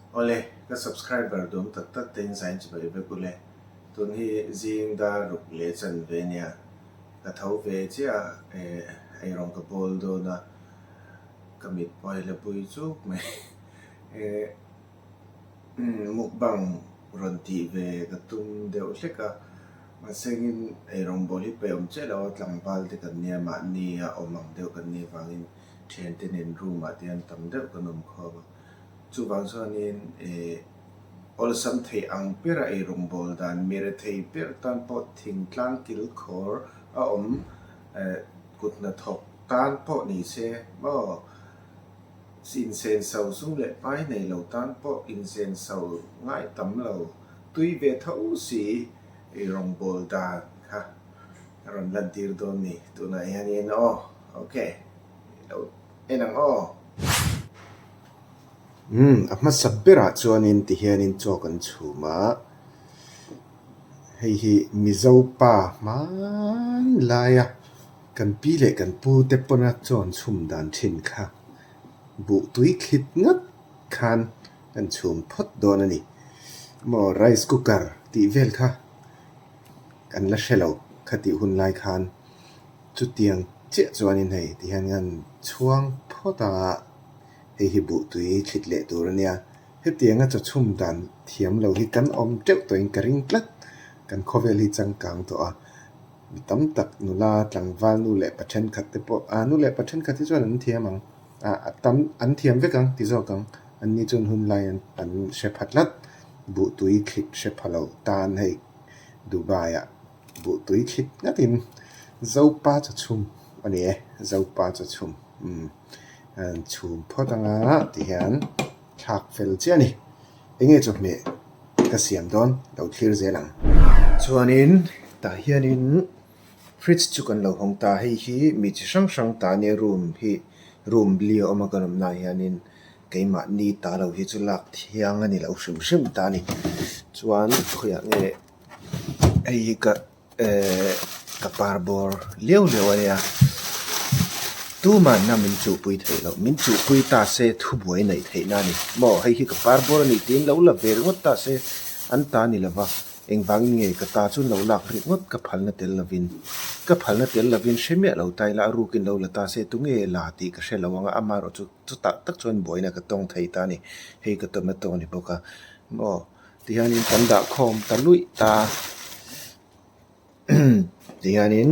Awle, ka subscriber duam tak tak te in zain chibai vek ule. Tun hi zing dar ruk leh chan ve nia. Ka tho ve chiah a, eh eirawng ka bawl dawn a, ka mit pawh a la pui chuk mai. Eh mukbang rawn tih ve ka tum deuh hlek a, mahsengin eirawng bawl hi peih awm chiah lo a, tlangval te kan nia mahni a awm ang deuh kan nih avangin thiante nen room ah te hian tam deuh kan awm khawm a. Chuvang chuanin eh awlsam theih ang bera eirawngbawl dan mi rethei ber tan pawh thingtlang kilkhawr a awm eh kut hnathawk tan pawh ni se maw insenso sum leh pai nei lo tan pawh insenso ngai tam lo tui ve tho si eirawngbawl dan kha a rawn lantir dawn ni tunah hianin aw ok lo En ang aw. Umm a hmasa berah chuanin tihianin chaw kan chhum a, hei hi Mizo pa hmanlaia kan pi leh kan pu te pawna chaw an chhum dan thin kha buh tui thlit ngat khan kan chhum phawt dawn a ni. Maw rice cooker tih vel kha kan la hre lo khatih hun lai khan. Chutiang chiah chuanin hei tihian kan chhuang phawt a, hei hi buh tui thlit leh tur a nia. Hetianga chaw chhum dan thiam lo hi kan awm teuh tawhin ka ring tlat. Kan khawvel hi changkang tawh a, mi tam tak nula tlangval nu leh pa thenkhat te pawh, ah nu leh pa thenkhat hi chuan an thiam ang, ah a tam an thiam vek ang ti zawk ang. Anni chuan hun lai an hre pha tlat, buh tui thlit hre pha lo tan hei Dubai ah. Buh tui thlit ngatin Zopa chaw chhum a ni e, Zopa chaw chhum umm an chhum phawt anga tihian thlak fel chiah a ni. Enge chawhmeh ka siam dawn lo thlir zel ang. Chuanin tah hianin fridge chu kan lo hawng ta, hei hi mi chi hrang hrang ta ania room hi room li a awm a kan awmnaah hianin keimahni ta lo hi chu lak thiang a ni lo hrim hrim ta a ni. Chuan khawiah nge. Hei hi ka ehh ka par bawr liau liau a nia tuman a min chuhpui theih loh min chuhpui ta se thubuai neih theih na a ni maw hei hi ka par bawr a ni tiin lo la ve ringawt ta se an ta a ni lova engvangin nge ka ta chu lo lak ringawt ka phalna tel lovin ka phalna tel lovin hre miah lo ta ila a rukin lo la ta se tunge la tih ka hre lo ang a amaherawhchu chutah tak chuan buaina ka tawng thei ta a ni hei ka tomato a ni bawk a maw. Tihianin kan dah khawm ta luih ta tihianin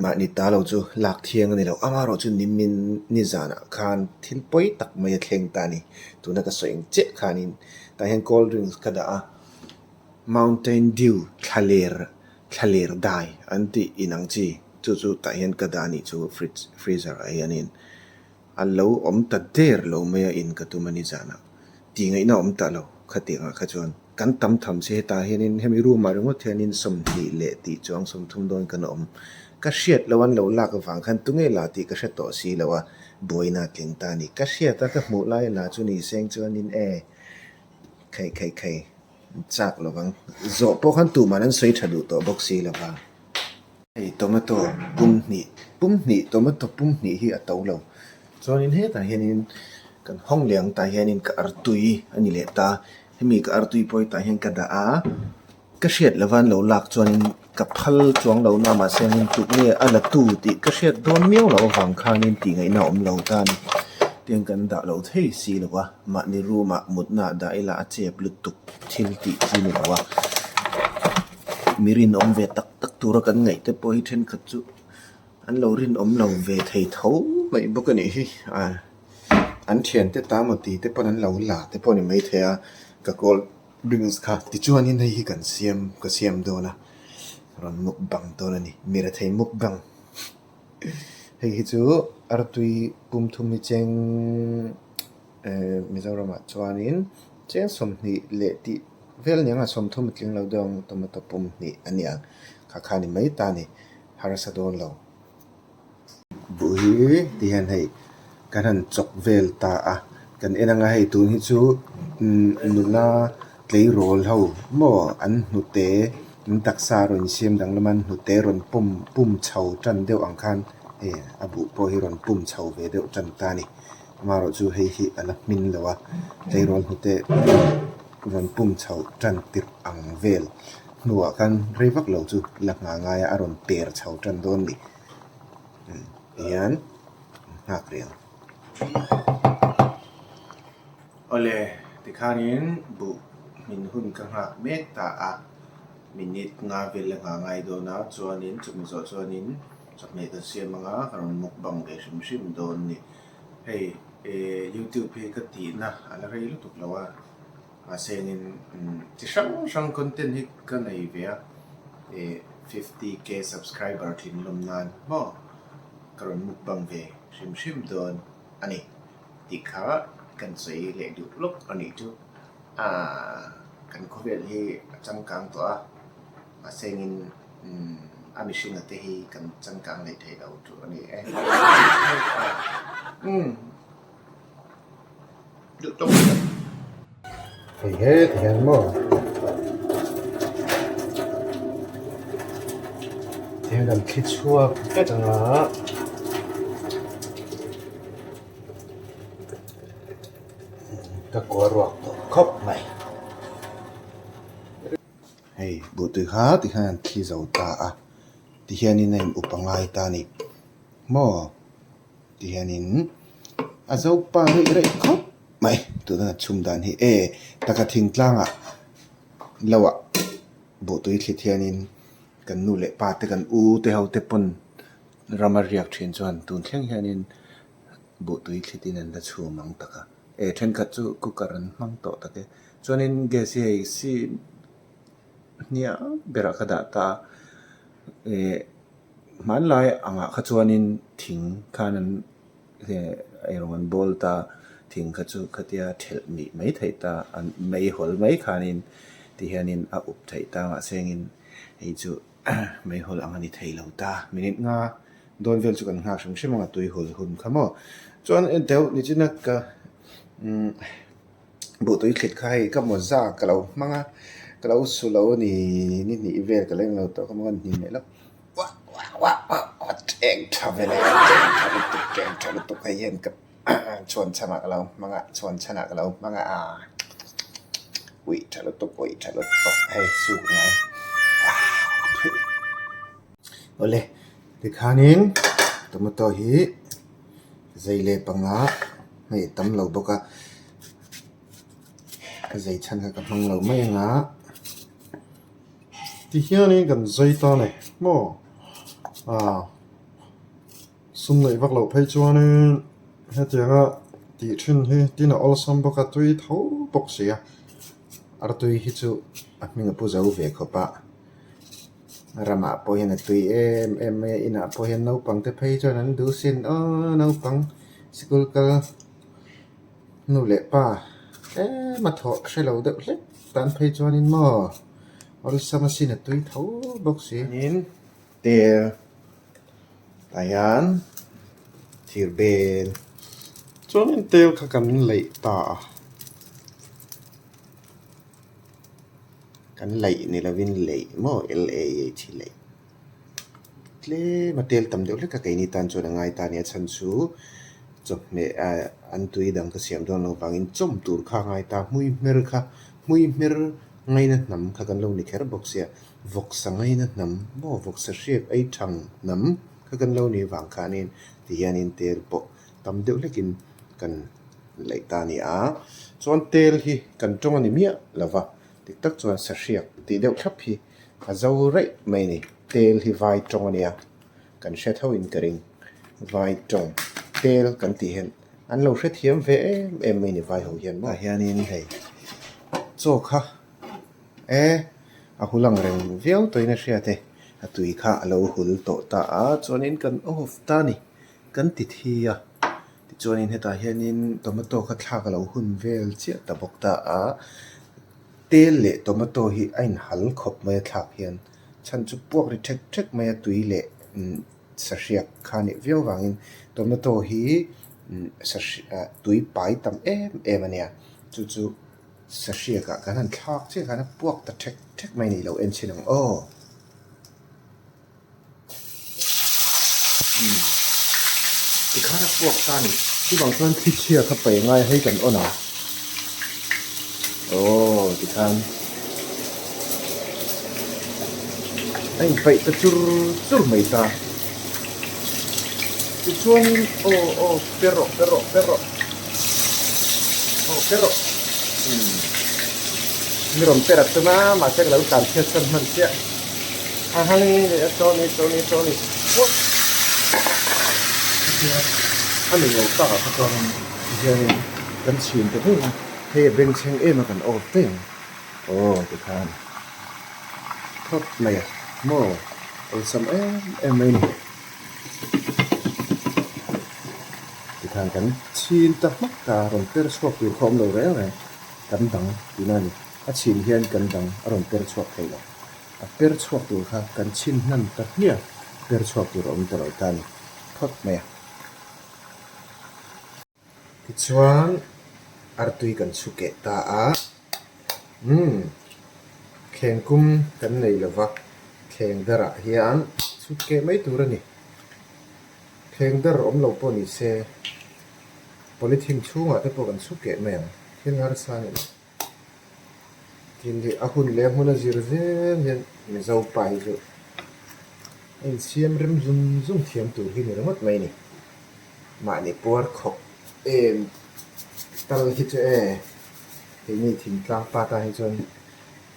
mahni ta lo chu lak thiang a ni lo amaherawh chu nimin nizanah khan thil pawi tak mai a thleng ta a ni tuna ka sawi ang chiah khanin tah hian cold drinks ka dah a mountain dew thlaler thlaler dai an tih inang chi chu chu tah hian ka dah a nih chu fridge freezer ah hianin. A lo awm ta der lo mai a in ka tum a ni zanah. Tih ngaihna awm ta lo khatiangah kha chuan kan tam tham che hetah hianin hemi room ah ringawt hianin 20 leh tih chuang 30 dawn kan awm. Ka hriat lo an lo lak avang khan tunge la tih ka hre tawh si lo a, buaina a tling ta a ni. Ka hriat a ka hmuh lai la chu ni seng chuanin e khaih khaih khaih chak lovang. Zawh pawh khan tuman an sawi tha duh tawh bawk si lova. Hei tomato pum hnih pum hnih tomato pum hnih hi a to lo chuanin hetah hianin kan hawng leh ang tah hianin ka artui a ni leh ta hemi ka artui pawh hetah hian ka dah a ka hriat lova an lo lak chuanin ka phal chuang lo na mahse hianin tuk nge a la tu tih ka hriat dawn miau loh avang khanin tih ngaihna a awm lo ta a ni tiang kan dah lo thei si lo a mahni room ah mutna ah dah ila a chep lutuk thil tih chi ni lo a mi rinawm ve tak. Tak tura kan ngaih te pawh hi thenkhat chu an lo rinawm lo ve thei tho mai bawk a nih hi a an thiante ta maw tih te pawn an lo la te pawh a ni maithei a ka cold drinks kha tichuanin hei hi kan siam ka siam dawn a rawn mukbang dawn a ni mi rethei mukbang hei hi chu artui pum thum hi cheng eh Mizoramah chuanin cheng 20 leh tih. Vel niang a 30 a tling lo deuh ang tomato pum hnih a ni ang kha kha ni mai ta a ni harsa dawn lo. Buh hi ti hian hei kan han chawk vel ta a kan en anga hei tun hi chu nula tleirawl ho maw an hnute an taksa rawn insiam danglam a an hnute rawn pum pum chho tan deuh ang khan hei a buh pawh hi rawn pum chho ve deuh tan ta a ni. Amaherawhchu hei hi a la hmin lo a, tleirawl hnute rawn pum chho tan tirh ang vel hnuah khan rei vak lo chu la nghah ngai a, a rawn per chho tan dawn ni hian nghak rih ang. Awle, tikhanin buh hmin hun ka nghak mek ta a, minute nga vel la nghah ngai dawn a, chuanin chumi zawh chuanin chawhmeh kan siam anga ka rawn mukbang ve hrim hrim dawn ni. Hei youtube hi ka tihna a la rei lutuk lo a, mahse engin chi hrang hrang content hi ka nei ve a, 50k subscriber tlinlawm nan maw ka rawn mukbang ve hrim hrim dawn a ni tih kha kan sawi leh duh lawk a nih chu. Aaa kan khawvel hi a changkang tawh a, mahse engin a mihringa te hi kan changkang leh thei lo chu a ni e. Umm duh tawk tak. Hei he ti hian maw ti hian kan thli chhuak vek ang a. Ka kua ruak tawh khawp mai. Hei buhtui kha ti khan an thli zo ta a, ti hianin a in up a ngai ta a ni maw? Ti hianin a zo pa rih rih khawp mai tuna a chhum dan hi e taka thingtlangah lohah buhtui thlit hianin kan nu leh pa te kan u te ho te pawn rama riak thin chuan tun thleng hianin buhtui thlitin an la chhum ang tak a, e thenkhat chu cooker an hmang tawh tak e, chuanin gas hi hei si hniam berah ka dah ta a, eh hmanlai angah kha chuanin thing khan an eirawng an bawl ta, thing kha chu khatia thelh mih mai theih ta, an meihawl mai khanin ti hianin a up theih ta mahse engin hei chu meihawl ang a ni thei lo ta, minute nga dawn vel chu kan nghak hrim hrim ang a tui hul hun kha maw chuan deuh nichina ka umm buhtui thlit kha hei ka mawza ka lo hmang a ka lo su lo a ni ni hnih vel ka leng lo tawh ka maw ka hnim leh lawk uah uah uah uah uah teng tha vel e teng tha lutuk teng tha lutuk hei hian ka chhuan chhanah ka lo hmang a chhuan chhanah ka lo hmang a uih tha lutuk uih tha lutuk hei suk ngai Awle, tikhanin tomato hi zei leh panga hei a tam lo bawk a, ka zei chhan kha ka hmang lo mai ang a. Tihianin kan zei ta a ni maw? Aaa sum neih vak loh phei chuanin hetianga tih thin hi tin a awlsam bawk a, tui tho bawk si a. Artui hi chu a hming a pu zo ve khawp a. Ramah pawh hian a tui em em mai a, inah pawh hian naupang te phei chuan an duh sin aw naupang sikul kal nu leh pa tlem a thawh hre lo deuh hlek tan phei chuanin maw awlsam asin a tui tho bawk si. Tin tel tah hian thir bel chuanin tel kha kan leih ta a. Kan laih ni lovin leih maw L-A-H hi leih tlem a tel tam deuh hlek a keini tan chuan a ngai ta a nia chhan chu chawhmeh ah an tui dang ka siam dawn loh vangin chawm tur kha a ngai ta hmui hmer kha hmui hmer ngaina hnam kha kan lo ni kher bawk sia vawksa ngaina hnam maw vawksa hriak ei thang hnam kha kan lo ni vang khanin tihianin tel pawh tam deuh hlekin kan laih ta a ni a chuan tel hi kan tawng a ni miah lo va dik tak chuan sahriak tih deuh thlap hi a zo raih mai a ni tel hi vai tawng a nia kan hre tho in ka ring vai tawng tel kan tih hian an lo hrethiam ve em em mai a ni vai ho hian maw tah hianin hei chaw kha e a hul ang reng viau tawhin a hriat e a tui kha a lo hul tawh ta a chuanin kan off ta a ni. Kan ti thi a, tichuanin hetah hianin tomato kha thlak a lo hun vel chiah ta bawk ta a, tel leh tomato hi a inhal khawp mai a thlak hian chhan chu puak ri ṭhek ṭhek mai a tui leh sahriak kha a nih viau vangin tomato hi sahriak tui pai tam em em a nia chu chu sahriak ah kan han thlak chiah khan a puak ta ṭhek ṭhek mai a ni lo en chhin ang aw. Tikhan a puak ta a ni. Chuvang chuan thli chhia kha paih ngai a hei kan on ang. Aww tikhan a inpaih ta chur chur mai ta. Tichuanin aw aw per rawh per rawh per rawh aw per rawh umm mi rawn per a tum a mahse ka lo tlan chhiat chuan hman chiah a ha le le a chaw ni chaw ni chaw ni puat a ni lo tak ah kha chuanin tihianin kan chhin ta daih a hei a bengchheng em a kan off daih ang aw tikhan phawt mai a maw awlsam em em mai a ni. Tikhan kan chhin ta hmak ta rawn per chhuak tur kha awm lo reng reng kan dang tihna a ni. A chhin hian kan dang a rawn per chhuak thei lo. A per chhuak tur kha kan chhin hnan ta hmiah per chhuak tur a awm ta lo ta a ni phawt mai a. Tichuan artui kan chhu keh ta a, umm thleng kum kan nei lo va, thleng darah hian chhu keh mai tur a ni. Thleng dar awm lo pawh ni se polythene chhungah te pawh kan chhu keh mai ang, thil harsa a ni lo. Thil hi a hun leh a hmun a zir zel hian Mizo pa hi chu a insiam rem zung zung thiam tur hi ni ringawt mai a ni. Mahni puar khawp em tal hi chu e keini thingtlang pa tan hi chuan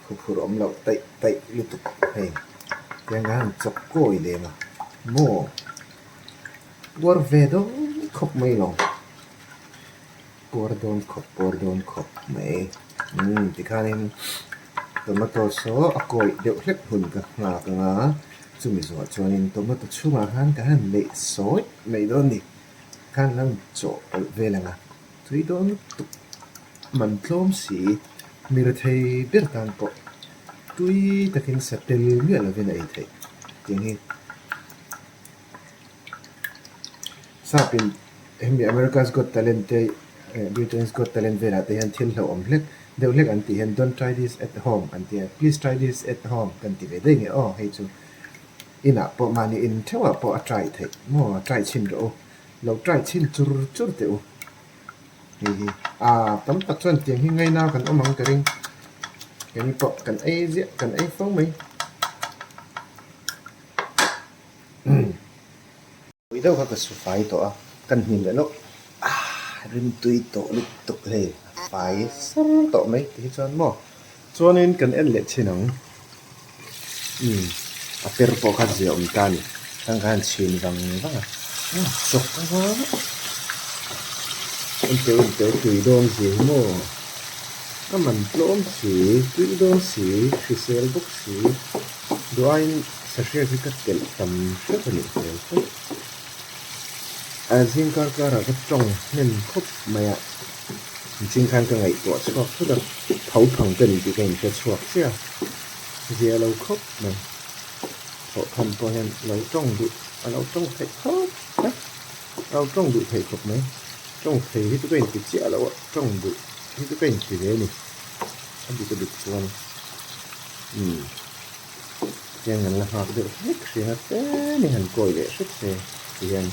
khuphur awm loh taih taih lutuk hei tiang khan han chawk kawi lem a maw puar ve dawn khawp mai lo. Puar dawn khawp puar dawn khawp mai umm tikhanin tomato saw a kawih deuh hlek hun ka nghak ang a chumi zawh chuanin tomato chhungah khan ka han neih sawi mai dawn a ni khan lo chawhpawlh vel ang a tui dawn lutuk man tlawm si mi rethei ber tan pawh tui takin sa tel miah lovin a ei theih tih hi. Sapin hemi America's Got Talent te Britain's Got Talent velah te hian thil hlauhawm hlek deuh hlek an tih hian Don't try this at home an ti a, Please try this at home kan ti ve daih nge aw hei chu inah pawh mahni in theuhah pawh a try theih maw a try chhin rawh u lo try chhin chur chur teh u hei hi ah tam tak chuan tiang hi ngaina kan awm ang ka ring keini pawh kan ei ziah kan ei fo mai. Pui deuh kha ka su fai tawh a, kan hnim leh lawk ah rimtui tawh lutuk hei a fai sar tawh mai ti hi chuan maw chuanin kan en leh chin ang umm a per pawh kha zia awm ta a ni khang khan chhin vang vang a chawk anga enteu enteu tui dawn zia hi maw a man tlawm si tui dawn si hrisel bawk si duh aiin. Sahriak hi ka telh tam hrep a nih hmel tlat. A zing kar karah ka tawng hnem khawp mai a, niching khan ka ngaihtuah chhuak thut a, tho phang ka ni tih ka inhre chhuak chiah a, zia lo khawp mai. Thawhtham pawh hian lo tawng duh a lo tawng theih khawp mai, a lo tawng duh theih khawp mai. Tawng thei hi chu ka inti chiah lo a, tawng duh hi chu ka inti ve a ni, a dik a dik chuan umm. Tiang an la nghak deuh hlek hriang a tlem in han kawi leh hret se ti hian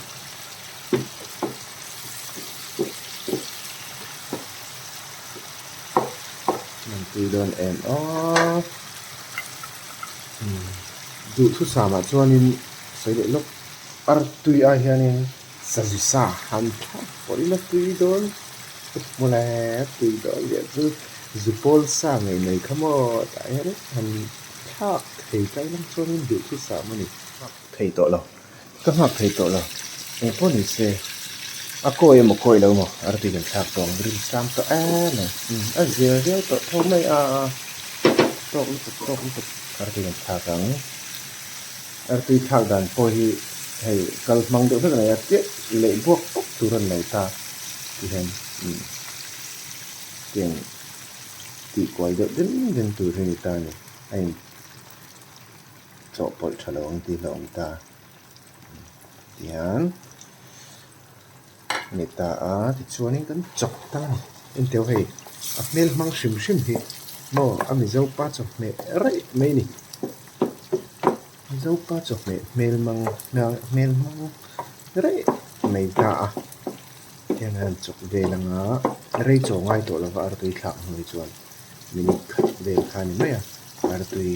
an pui dawn em aw duhthusam ah chuanin sawi leh lawk artui ah hianin sazu sa han thlak pawh ila tui dawn mawle tui dawn lian chu zu pawl sa ngei mai kha maw tah hian han thlak thei tlai lam chuanin duhthusam a ni. Nghak thei tawh lo, ka nghak thei tawh lo, engpawh ni se a kawi emaw kawi lo emaw artui kan thlak tawh ang rin sang tawh em em a zir viau tawh tho mai a tawk lutuk tawk lutuk artui kan thlak ang. Artui thlak dan pawh hi hei kal hmang deuh hlek a nei a, chiah leh buak pawp tur a ni lo ta ti hian umm tiang tih kual deuh den den tur hi a ni ta a ni, a in chawhpawlh tha lo ang tih hi a awm ta tihian a ni ta a tichuanin kan chawk ta a ni enteu hei a hmel hmang hrim hrim hi maw a mizo pa chawhmeh raih mai a ni mizo pa chawhmeh hmel hmang hmel hmang raih mai ta a. Tiang hian chawk vel anga rei chaw ngai tawh lova artui thlak hnu hi chuan minute khat vel kha a ni mai a artui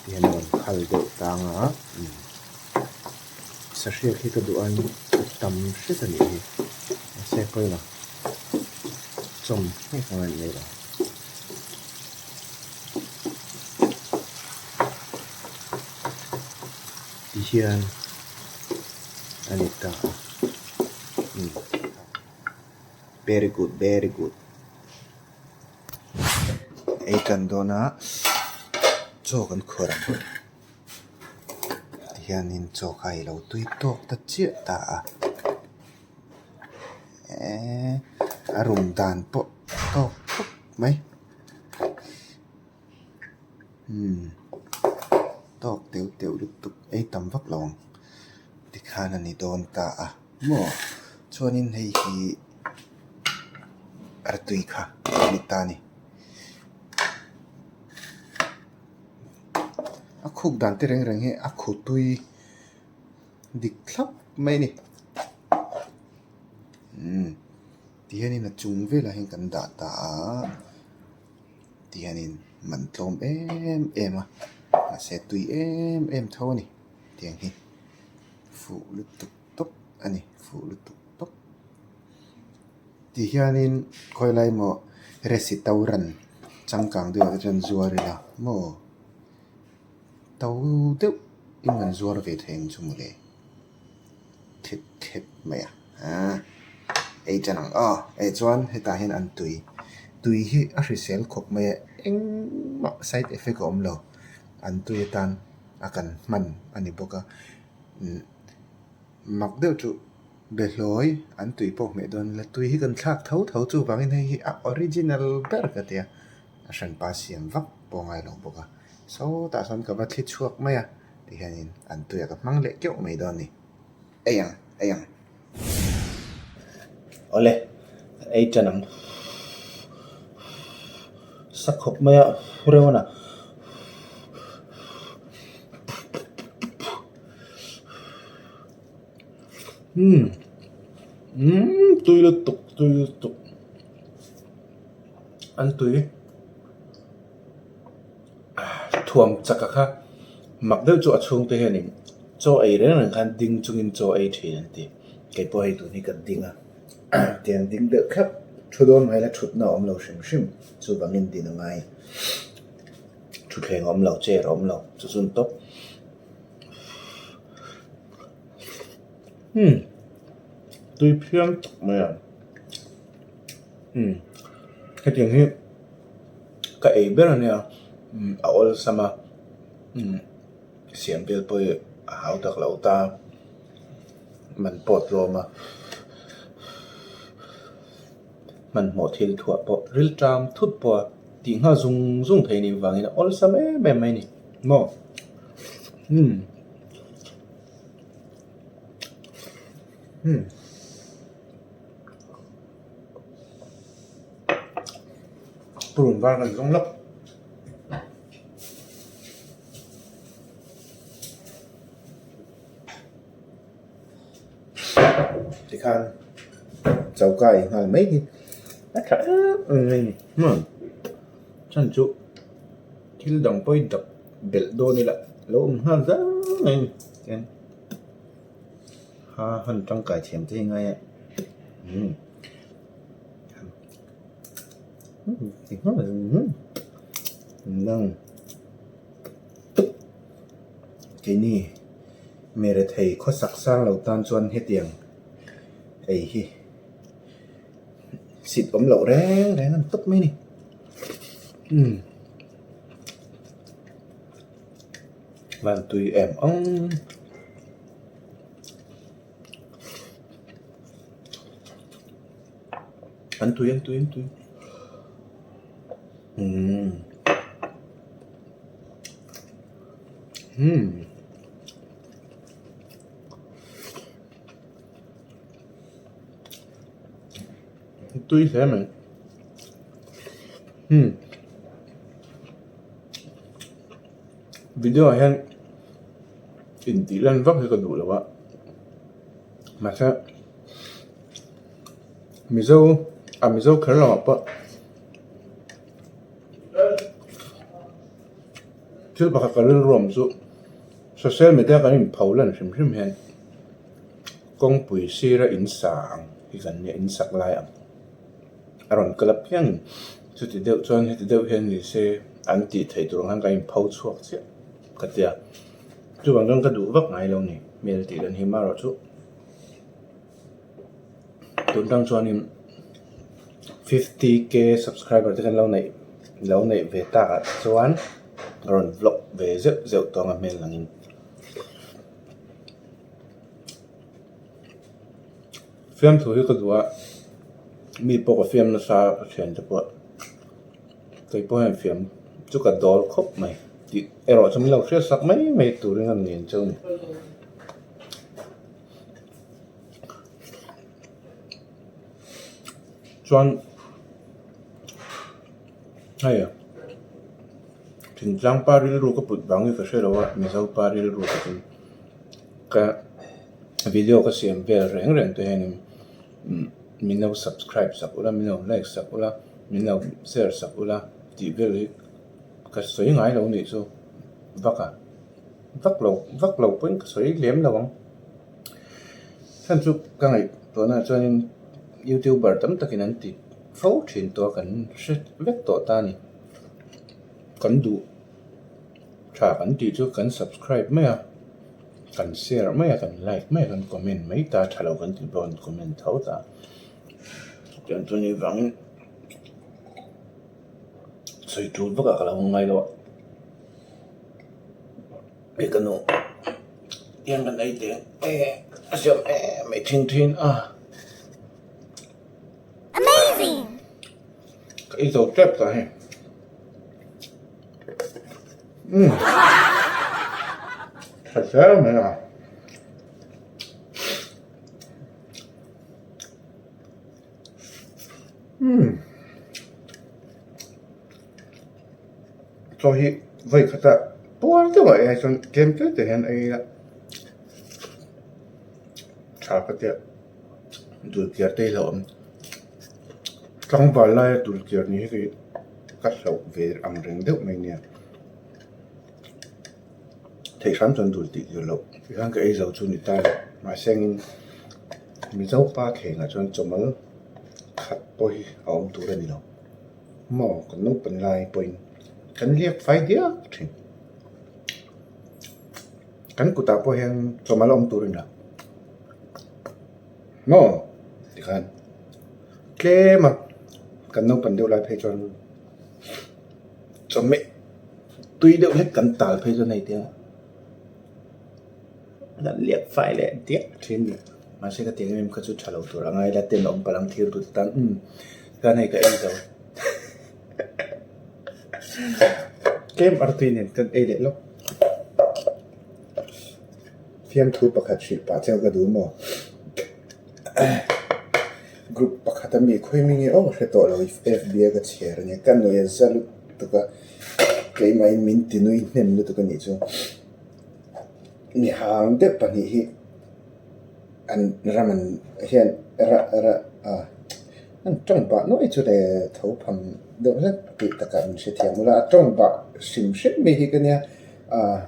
ti hian a rawn khal deuh tang a umm sahriak hi ka duh a tam hret a nih hi mahse pawimawh chawm nghek ang a ni mai lo. Ti hian a ni ta a umm very good very good ei tan dawn a chaw kan khuar ang ti hianin chaw kha i lo tui tawk ta chiah ta a eee a rum dan pawh tawk khawp mai. Umm tawk teuh teuh lutuk ei tam vak lo ang tikhan a ni dawn ta a maw chuanin hei hi artui kha a ni ta a ni a khuk dan te reng reng hi a khu tui dik thlap mai a ni umm tihianin a chung velah hian kan dah ta a. Tihianin man tlawm em em a mahse tui em em tho a ni tiang hi fuh lutuk tawp a ni fuh lutuk tawp tihianin khawi lai maw resitauran changkang deuh ah te chuan zuar ila maw to deuh in an zuar ve thei ang chu mawle. Khep khep mai a aaa ei tan ang aw eh chuan hetah hian an tui tui hi a hrisel khawp mai a engmah side effect a awm lo an tui atan a kan hman a ni bawk a umm mak deuh chu behlawi an tui pawh hmeh dawn ila tui hi kan thlak tho tho chuvangin hei hi a original ber ka ti a a hranpa siam vak pawh a ngai lo bawk a sawtah sawn ka va thli chhuak mai a. Tihianin an tuiah ka hmang leh keuh mai dawn a ni. Ei ang, ei ang. Awle, kan ei tan ang. Sa khawp mai a, reuh a na. Umm, umm, tui lutuk, tui lutuk. An tui. Thuam chaka kha mak deuh chu a chhungte hianin chaw ei reng reng khan ding chungin chaw ei thin an ti. Kei pawh hei tun hi ka ding a, tiang ding deuh thlap thu dawn mai la thutna a awm lo hrim hrim chuvangin din a ngai. Thutthleng a awm lo, chair a awm lo chu chu an tawp. Umm tui phian tak mai a, umm hetiang hi. Ka ei ber ania a awlsam a siam vel pawh hi a hau tak lo ta man pawh tlawm a hmanhmawh thil thuah pawh ril ṭam thut pawh a tih nghal zung zung thei nih vangin a awlsam em em mai a ni maw umm umm. Purun var kan zawng lawk. Tikhan choka ei nghal mai hi a tha em em mai a ni. Chhan chu thil dang pawh hi dap belh dawn ila lo awm nghal zang mai a ni. Tihian ha han tangkai thiam te hi ngai a. Keini mirethei khawsak sang lo tan chuan hetiang ei hi sit awm loh reng reng a ni tawp mai a ni. Van tui em ang. An tui an tui an tui umm umm tui hle mai umm video ah hian intih lan vak hi ka duh lo a mahse. Mizo a Mizo kher lamah pawh thil pakhat ka rilru awm chu social media kan inpho lan hrim hrim hian kawngpui sira in sa ang hi kan nia in sak lai ang a rawn kal apiangin chuti deuh chuan heti deuh hian ni se an tih theih tur ang khan kan inpho chhuak chiah ka tia chuvang chuan ka duh vak ngai lo ni hmel tih dan hi marawh chu. Tun tang chuanin 50k subscriber te kan lo neih lo neih ve tak ah chuan a rawn vlog ve zeuh zeuh tawng a hmel angin. Fiamthu hi ka duh a mi pawh ka fiam nasa ka thiante pawh kei pawh hian fiam chu ka dawl khawp mai tih erawh chu min lo hriat sak mai mai turin a ngen cheu a ni. Chuan hei thingtlang pa rilru ka put vang hi ka hre lo a Mizo pa rilru ka chu ka video ka siam vel reng reng te hianin min lo subscribe sak ula min lo like sak ula min lo share sak ula tih vel hi ka sawi ngai lo nih chu vak a. Vak lo vak lo pawhin ka sawi lem lo ang. Heng chu ka ngaihtuahna ah chuanin youtuber tam takin an ti fo thin tawh a kan hre vek tawh ta a ni. Kan duh tha kan tih chu kan subscribe mai a, kan share mai a, kan like mai a, kan comment mai ta a, tha lo kan tih pawh kan comment tho ta. Chutiang chu ni vangin sawi tul vak ah ka lo ngai lo a. Hei ka nu hian kan ei teh e a siam em mai thin thin a ka ei zo tep ta hei umm tha hle mai a. Umm. Chaw hi vawi khata puar deuh ah hian chuan tlem te te hian ei ila tha ka tia dul kiar te hi hlauh awm tlangval laia dul kiar ni hi ka hlauh ve ang reng deuh mai nia theih hram chuan dul tih tir loh tikhan ka ei zo chu ni ta lo mahse engin Mizo pa thlengah chuan chawmal khat pawh hi a awm tur a ni lo. Maw kan naupan lai pawhin kan liak fai diak thin. Kan kutah pawh hian chawmal awm tur a ni lo. Maw tikhan tlem a kan naupan deuh lai phei chuan chawhmeh tui deuh hlek kan tal phei chuan hei tia kan liak fai leh diak thin a ni. Mahse ka ti em em kha chu tha lo tur a ngai la ten awm palang thir tute tan umm khan hei ka en zo tlem artui nen kan ei leh lawk fiamthu pakhat hrilh pah chiang ka duh maw group pakhat ami khawi mi nge aw ka hre tawh lo F B a ka chhiar ania ka nuih a za lutuk a keimahin min ti nui hnem lutuk a nih chu. Mi hang deuh pahnih hi an ram an hian rah rah a an tawng pah nuai chu le tho phang deuh hlek tih takah min hrethiam ula a tawng pah hrim hrim mai hi ka nia ah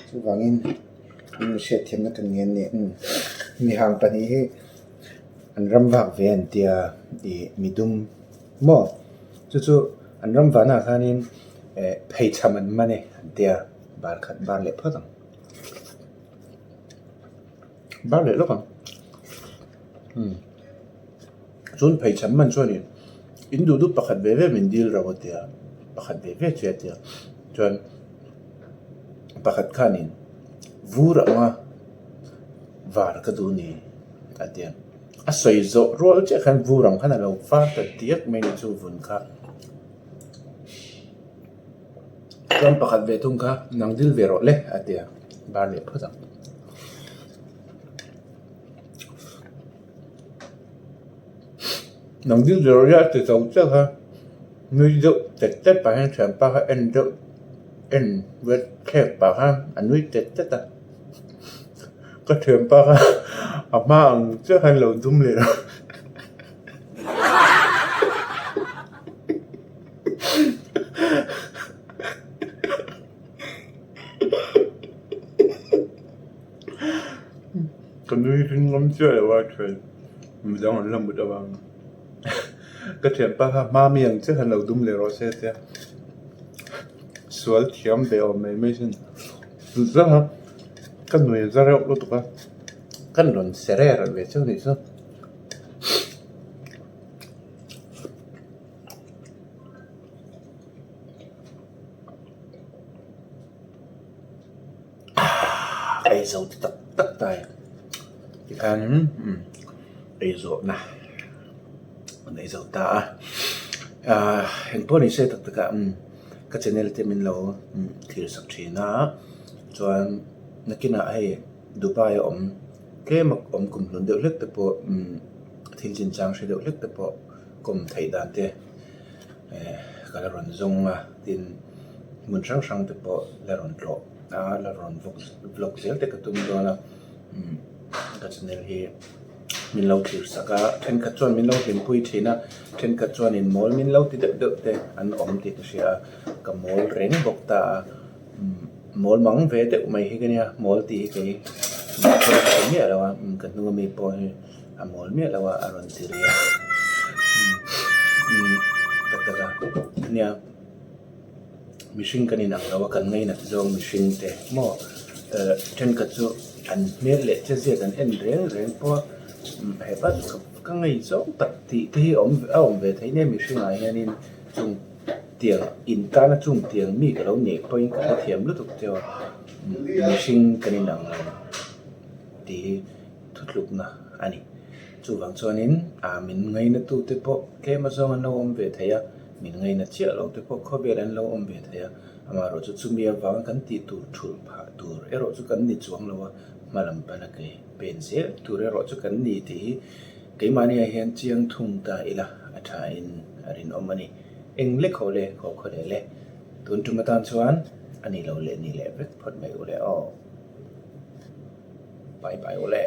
chuvangin in hriatthiamna kan ngen a ni mi hang pahnih hi an ram vak ve an tia ih midum maw chu chu an ram vanah khanin eh pheichham an man e an tia. Bar khat bar leh phawt ang. Bar leh lawk ang. Umm. Chuan pheichham man chuanin in duh duh pakhat ve ve min dil rauh a tia, pakhat ve ve che a tia. Chuan pakhat khanin vur anga var ka duh ni a tia. A sawi zawh rual chiah khan vur ang khan a lo var ta diak mai ni chu vun kha. Chuan pakhat ve thung kha nang dil ve rawh le a ti a, bar leh phawt ang. Nang dil ve rawh le a ti zo chiah kha nui deuh tet tet pah hian thianpa kha en deuh en vel thlek pah khan a nui tet tet a, ka thianpa kha a hma ang chiah khan lo dum leh a. Ka nui ring ngam chiah lo a thian midang an la mut avang ka thianpa kha hma mi ang chiah khan lo dum leh rawh se tia sual thiam ve awm mai mai sin zang a ka nui za reuh lutuk a kan rawn sere reuh ve chiang anih chu. Ei zo ti tak tak ta e tikhan ei zawhna an ei zo ta a ahh engpawh ni se tak tak ah ka channel te min lo thlir sak thin a chuan nakinah hei Dubai a awm tlem a awm kum hlun deuh hlek te pawh thil chinchang hre deuh hlek te pawh kawm theih dan te eh ka la rawn zawng a tin hmun hrang hrang te pawh la rawn tlawh a la rawn vlog zel te ka tum dawn a umm ka channel hi min lo thlir sak a thenkhat chuan min lo hlimpui thin a thenkhat chuanin mawl min lo ti deuh deuh te an awm tih ka hria a ka mawl reng bawk ta a umm mawl mang ve deuh mai hi ka nia mawl tih hi kei miah lo a ka hnung ami pawh hi. A mawl miah lo a a rawn ti rih a tak tak a nia mihring kan inang lo a kan ngainat zawng mihring te maw thenkhat chu an hmel leh che zia kan en reng reng pawh a hepa chu ka ngei zawng tak tih te hi a awm ve thei nia mihringah hianin chung tiang in tana chung tiang mi ka lo neih pawhin ka hrethiam lutuk teuh a mihring kan inang lo tih hi. Thutlukna a ni. Chuvang chuanin ah min ngainatute pawh tlem azawng an lo awm ve thei a, min ngaina chiah lo te pawh khawvel an lo awm ve thei a. Amaherawh chu chumi avanga kan tih tur thulh phah tur erawh chu kan ni chuang lo a, hma lam pana kei pen zel tur erawh chu kan ni tih hi keimahniah hian chiang thung ta ila a thain a rinawm a ni. Eng lek haw le, haw khaw leh le. Tun tum atan chuan a ni lo leh ni leh vek phawt mai u le aw. Bye bye u le.